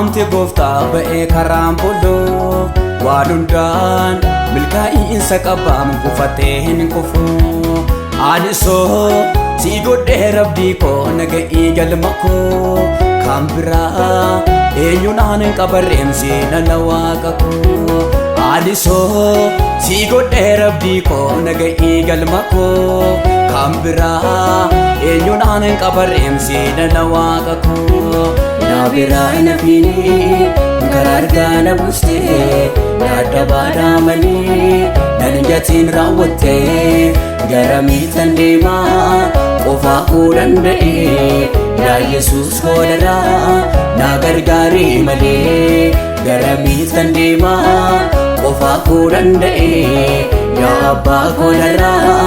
waamte gooftaa ba'ee karaan booloo waan hundaan milkaa'iinsa qabaamu kufatee hin kufu. Anisoo si godhee rabdii koo naga'ii galma koo kan biraa eenyuun aanan qabarreemsi nana waaqa koo. Anisoo si godhee rabdii koo naga'ii galma koo kan biraa eenyuun aanan qabarreemsi nana waaqa koo. Na biraa hin hafiini karaa argaa na buustee dadhabaadhaa malee nan gatiin raawwattee gara miitan deemaa qofaa koo danda'e yaa Yesuus koodaraa na gargaaree malee gara miitan deemaa qofaa koo danda'e yaa abbaa koodaraa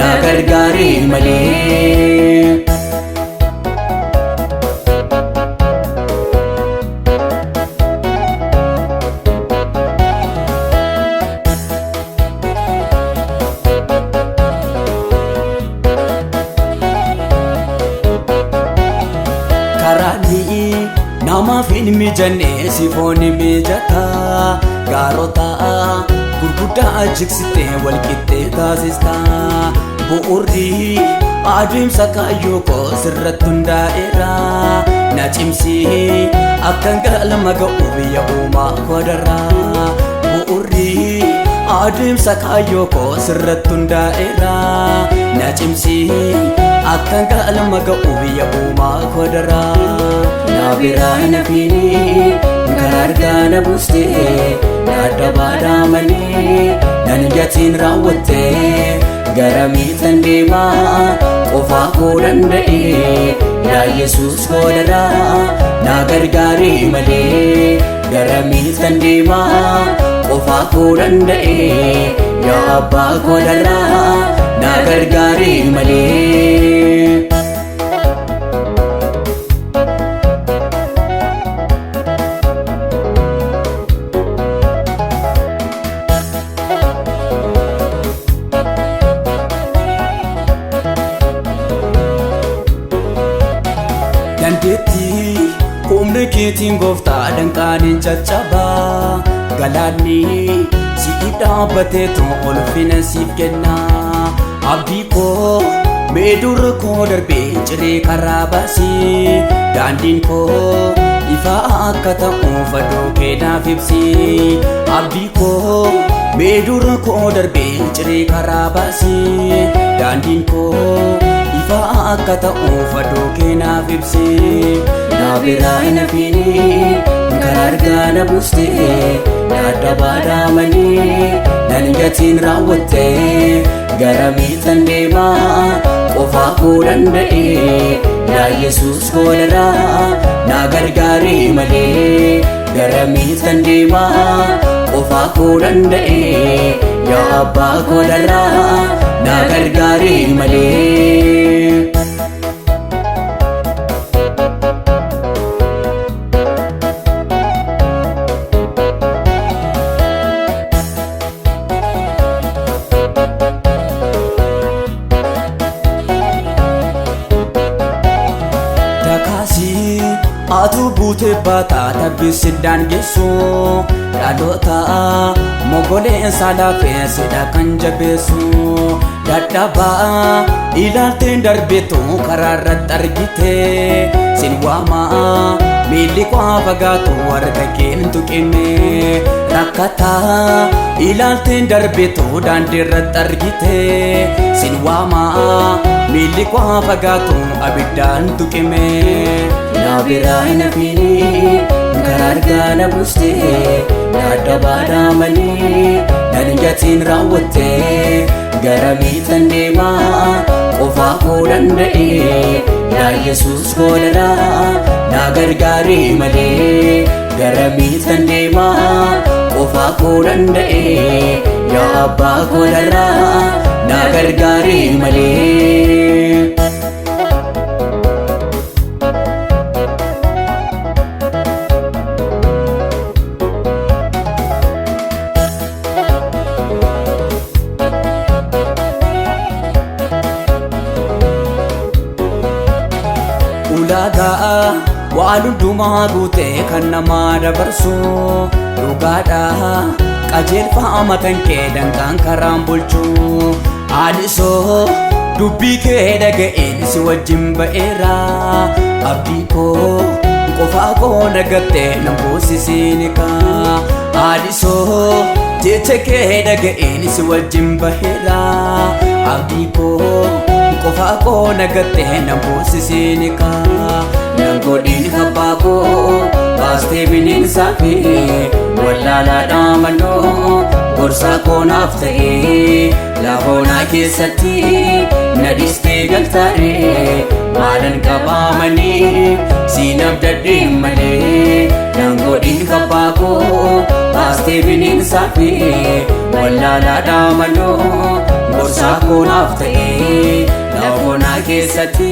na gargaaree malee. Karaanii namaaf hin mijanne sifoon mijata gaarota gurguddaa jigsitee walqixxee taasista bu'uurri adeemsa kaayyoo koo sirratti hundaa'eera na cimsi akkan galma ga'u biyya uumaa koodarraa bu'uurri adeemsa kaayyoo koo sirratti hundaa'eera na cimsi akkan galma ga'u biyya uumaa koodarraa. Na biraa hin hafiini karaa argaa na buustee dadhabaadhaa malee nan gatiin raawwattee gara miitan deemaa qofaa koo danda'e yaa Yesuus koodaraa na gargaaree malee gara miitan deemaa qofaa koo danda'e yaa abbaa koodaraa na gargaaree malee. Dandeettii humna keetiin gooftaa danqaaniin caccabaa galaanni siif dhaabbateetu ulfina siif kenna abdii koo mee dura koo darbee ciree karaa baasii daandiin koo ifaa akka ta'uuf aduu kee naaf ibsi abdii koo mee dura koo darbee ciree karaa baasii daandiin koo ifaa akka ta'uuf aduu kee naaf ibsi. Na biraa hin hafiini karaa argaa na buustee dadhabaadhaa malee nan gatiin raawwattee gara miitan deemaa qofaa koo danda'e yaa Yesuus koodaraa na gargaaree malee gara miitan deemaa qofaa koo danda'e yaa abbaa koodaraa na gargaaree malee. Dakaasii atu buutee baataa dhabbisi daangessu dhaloota mogoleen saalafeessidha kan jabeessu dadhabaa ilaalteen darbeetu karaa irratti argite sin waamaa miilli koo fagaatu harka keen tuqime rakkataa ilaalteen darbeetu daandii irratti argite sin waamaa miilli koo fagaatu abiddaan tuqime. Na biraa hin hafiini karaa argaa na buustee dadhabaadhaa malee nan gatiin raawwattee gara miitan deemaa qofaa koo danda'e yaa Yesuus koodaraa na gargaaree malee gara miitan deemaa qofaa koo danda'e yaa abbaa koodaraa na gargaaree malee. Ulaagaa Waan hundumaa guutee kan namaa dabarsu dhugaadha. Qajeelfama kan kee danqaan karaan bulchu. Anisoo dubbii kee dhaga'een si wajjin ba'eera. Abdii koo qofaa koo nagattee na boosisiin kaa. Anisoo jecha kee dhaga'een si wajjin baheera. Abdii koo qofaa koo nagattee na boosisiin kaa. Nan godhin abbaa koo baastee bineensaa fi wallaalaadhaa mannoo gorsaa koo naaf ta'ee lafoonaa keessatti na dhiistee galtaaree maalan qabaamanii siin abdadhee malee. Nan godhin abbaa koo baastee bineensaa fi wallaalaadhaa mannoo gorsaa koo naaf ta'ee lafoonaa keessatti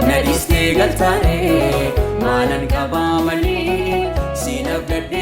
na dhiistee galtaaree maalan qabaamanii siin abdadhee.